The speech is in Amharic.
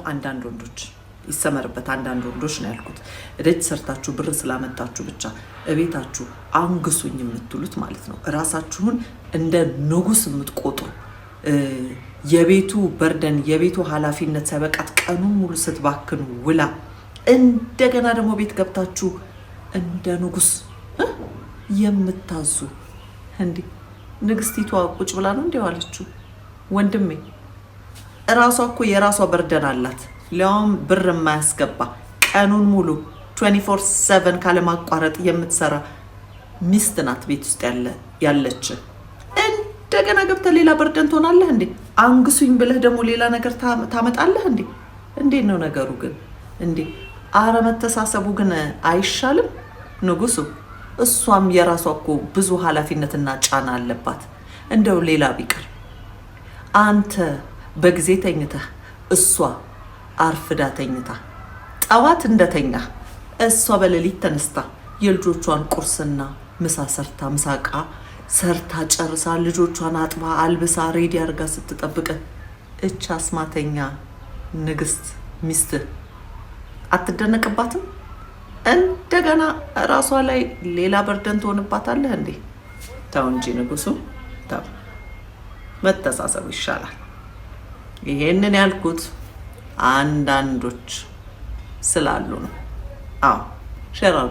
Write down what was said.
አንዳንድ ወንዶች ይሰመርበት፣ አንዳንድ ወንዶች ነው ያልኩት። እደጅ ሰርታችሁ ብር ስላመጣችሁ ብቻ እቤታችሁ አንግሱኝ የምትሉት ማለት ነው። እራሳችሁን እንደ ንጉስ የምትቆጥሩ፣ የቤቱ burden የቤቱ ኃላፊነት ሳይበቃት ቀኑን ሙሉ ስትባክኑ ውላ እንደገና ደግሞ ቤት ገብታችሁ እንደ ንጉስ የምታዙ፣ እንዲህ ንግስቲቷ ቁጭ ብላ ነው እንዲህ አለችው። ወንድሜ፣ እራሷ እኮ የራሷ burden አላት። ሊያውም ብር የማያስገባ፣ ቀኑን ሙሉ 24/7 ካለማቋረጥ የምትሰራ ሚስት ናት ቤት ውስጥ ያለች። እንደገና ገብተህ ሌላ burden ትሆናለህ እንዴ? አንግሱኝ ብለህ ደግሞ ሌላ ነገር ታመጣለህ እንዴ? እንዴት ነው ነገሩ ግን? እንዴ አረ መተሳሰቡ ግን አይሻልም ንጉሱ? እሷም የራሷ እኮ ብዙ ኃላፊነትና ጫና አለባት። እንደው ሌላ ቢቀር አንተ በጊዜ ተኝተህ እሷ አርፍዳ ተኝታ፣ ጠዋት እንደተኛ እሷ በሌሊት ተነስታ የልጆቿን ቁርስና ምሳ ሰርታ፣ ምሳቃ ሰርታ ጨርሳ፣ ልጆቿን አጥባ አልብሳ ready አድርጋ ስትጠብቅ እች አስማተኛ ንግስት ሚስት አትደነቅባትም? እንደገና ራሷ ላይ ሌላ burden ትሆንባታለህ እንዴ? ተው እንጂ ንጉሱ፣ ተው፣ መተሳሰቡ ይሻላል። ይሄንን ያልኩት አንዳንዶች ስላሉ ነው። አዎ፣ share።